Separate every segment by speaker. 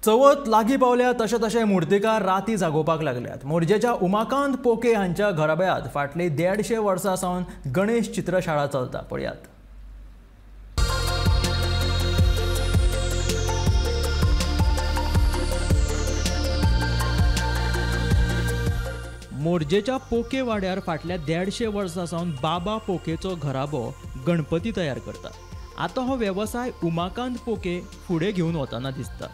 Speaker 1: चवथ लागीं पावल्या तशें तशें मुर्तीकार राती जागोवपाक लागल्यात। मोरजेच्या उमाकांत पोके हांच्या घराब्यांत फाटली 150 वर्सां सावन गणेश चित्रशाळा चलता। पळयात। मोरजेच्या पोके वाड्यार फाटल्या 150 वर्सां सावन बाबा पोकेचो घराबो गणपती तयार करता। आतां हो वेवसाय उमाकांत पोके फुडें घेवन वतना दिसता।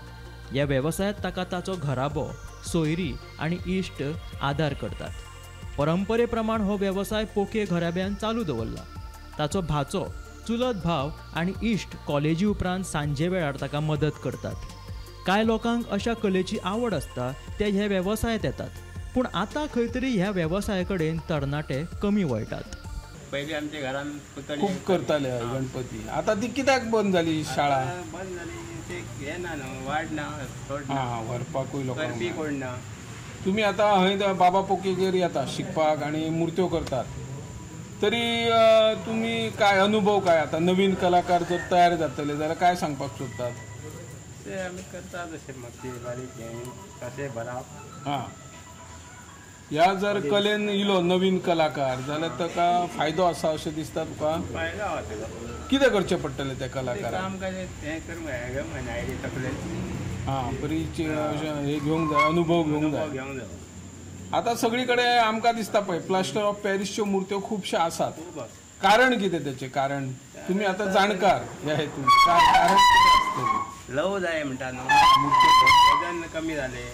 Speaker 1: ह्या वेवसायांत ताका ताचो घराबो, सोयरी आनी इश्ट आदार करतात। परंपरे प्रमाण हो वेवसाय पोके घराब्यान चालू दवरला। ताचो भाचो, चुलत भाव आनी इश्ट कॉलेजी उपरांत सांजे वेळार ताका मदत करतात। कांय लोकांक अशा कलेची आवड आसता, ते ह्या वेवसायांत येतात, पूण आतां खंय तरी ह्या वेवसाया कडेन तरणाटे कमी वळटात।
Speaker 2: पयलीं आमच्या घरान
Speaker 3: खूब करताले गणपती, आतां ती कित्याक बंद जाली? शाळा
Speaker 2: बंद जाली, ते हे ना न्हू, वाड ना, चड ना,
Speaker 3: व्हरपाकूय लोकांक
Speaker 2: करपी कोण ना।
Speaker 3: तुमी आतां हय बाबा पोकेगेर येता शिकपाक आनी मुर्त्यो करतात, तरी तुमी काय अनुभव काय आतां नवीन कलाकार जर तयार जातले जाल्यार काय सांगपाक सोदतात?
Speaker 2: ते आमी करता तशें मातशें बारीक हें कशें भरप।
Speaker 3: हां, ह्या जर कलेन इलो नवीन कलाकार जाल्यार ताका फायदो आसा अशें दिसता तुका?
Speaker 2: फायदो आसा ताका।
Speaker 3: कितें करचें पडटलें त्या कलाकाराक?
Speaker 2: आमकां हें करूंक जाय, आयडिया तकलेन।
Speaker 3: हां, बरी हे घेवंक जाय, अनुभव घेवंक जाय।
Speaker 2: घेवंक जाय।
Speaker 3: आतां सगळी कडेन आमकां दिसता पळय प्लास्टर ऑफ पॅरिसच्यो मुर्त्यो खुबश्यो आसात, कारण कितें तेचें? कारण तुमी आतां जाणकार ह्या हेतून, कारण कितें?
Speaker 2: लव जाय म्हणटा न्हू, वजन कमी जालें,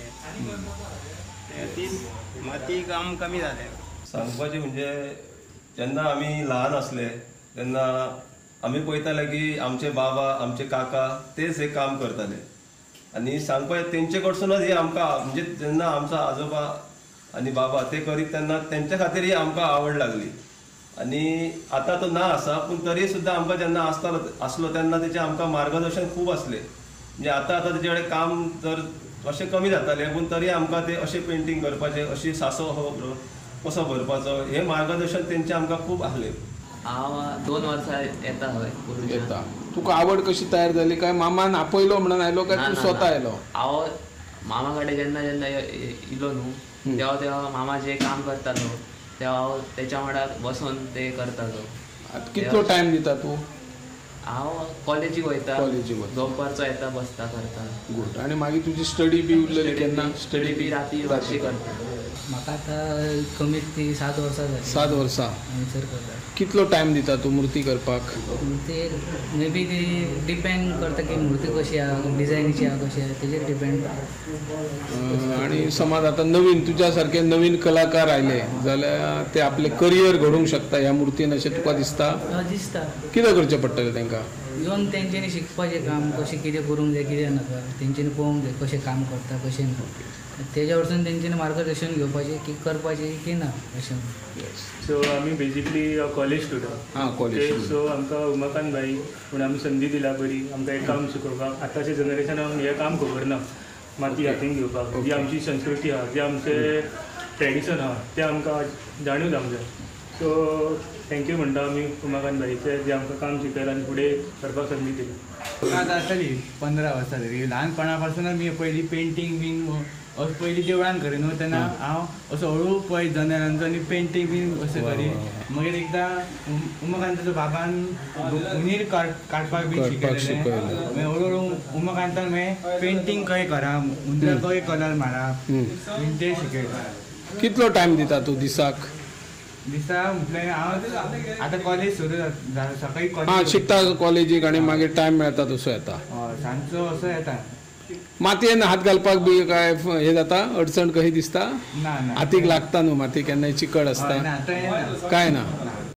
Speaker 2: माती काम कमी जालें।
Speaker 4: सांगपाचें म्हणजे जेन्ना आमी ल्हान आसले तेन्ना आमी पळयताले की आमचे बाबा, आमचे काका तेच हे काम करताले आनी सांगपाचें तेंचे कडसूनच हे आमकां, म्हणजे जेन्ना आमचो आजोबा आनी बाबा ते करीत तेन्ना तेंच्या खातीर ही आमकां आवड लागली आनी आतां तो ना आसा, पूण तरी सुद्दां आमकां जेन्ना आसलो तेन्ना तेचें आमकां मार्गदर्शन खूब आसलें। म्हणजे आतां आतां तेचे कडेन काम जर अशें कमी जातालें, पूण तरी आमकां ते अशें पेंटींग करपाचें, अशें सासो हो कसो भरपाचो हें मार्गदर्शन तेंचें आमकां खूब आसलें।
Speaker 5: हांव 2 वर्सां येता हय
Speaker 3: येता। तुका आवड कशी तयार जाली? काय मामान आपयलो म्हणून आयलो काय तूं स्वता आयलो?
Speaker 5: हांव मामा कडेन जेन्ना जेन्ना इलो न्हू तेव्हा तेव्हा मामा जे काम करतालो तेव्हा हांव तेच्या वांगडा बसून ते करतालो।
Speaker 3: कितलो टायम दिता तूं?
Speaker 5: हांव कॉलेजीक वयता, दनपारचो येता, बसता, करता।
Speaker 3: गुड। आनी मागीर तुजी स्टडी बी उरलेली केन्ना?
Speaker 5: स्टडी बी राती मातशी करता।
Speaker 6: म्हाका आतां कमीत ती 7 वर्सां जालीं।
Speaker 3: 7 वर्सां
Speaker 6: हांगसर करता।
Speaker 3: कितलो टायम दिता तूं मुर्ती करपाक?
Speaker 6: मुर्ती मे बी ती डिपेंड करता की मुर्ती कशी आहा, डिजायनीची आहा कशी आहा तेजेर डिपेंड।
Speaker 3: आनी समज आतां नवीन तुज्या सारके नवीन कलाकार आयले जाल्यार ते आपलें करियर घडोवंक शकता ह्या मुर्तीन अशें तुका दिसता?
Speaker 6: दिसता।
Speaker 3: कितें करचें पडटलें तांकां?
Speaker 6: येवन तेंच्यांनी शिकपाचें काम, कशें कितें करूंक जाय कितें नाका, तेंच्यांनी पळोवंक जाय कशें काम करता कशें ना, तेज्या वरसून तेंच्यांनी मार्गदर्शन घेवपाचें की करपाचें की ना अशें।
Speaker 7: सो आमी बेजिकली कॉलेज स्टुडंट।
Speaker 3: हां, कॉलेज।
Speaker 7: सो आमकां उमाकांत भाई म्हूण आमी संदी दिला बरी आमकां हें काम शिकोवपाक। आतांच्या जनरेशनाक हें काम खबर ना, माती हातीन घेवपाक। जी आमची संस्कृती आहा, जे आमचें ट्रेडिशन आहा तें आमकां जाणीव जावंक जाय। सो thank you म्हणटा आमी उमाकांत भाईचे, जे आमकां काम शिकयलां आनी फुडें करपाक संदी दिली।
Speaker 8: आतां आसतली 15 वर्सां तरी। ल्हानपणा पासून आमी पयलीं पेंटींग बीन पयलीं देवळान करी न्हू, तेन्ना हांव असो हळू पळय जनेलांचो आनी पेंटींग बीन अशें करी। मागीर एकदां उमाकांताचो बाबान हुनीर काडपाक बीन शिकयलें। मागीर हळू हळू उमाकांतान मागीर पेंटींग कशें करप, हुंदराक कशें कलर मारप बीन तें शिकयलें।
Speaker 3: कितलो टायम दिता तूं दिसाक?
Speaker 8: दिसा म्हटल्यार हांव आतां कॉलेज सुरू जालें, सकाळीं कॉलेज
Speaker 3: शिकता कॉलेजीक आनी मागीर टायम मेळटा तसो येता।
Speaker 8: हय, सांजचो असो येता।
Speaker 3: मातयेन हात घालपाक बी काय हे जाता, अडचण कशी दिसता?
Speaker 8: ना ना,
Speaker 3: हातीक लागता न्हू माती, केन्नाय चिकट आसता? काय ना।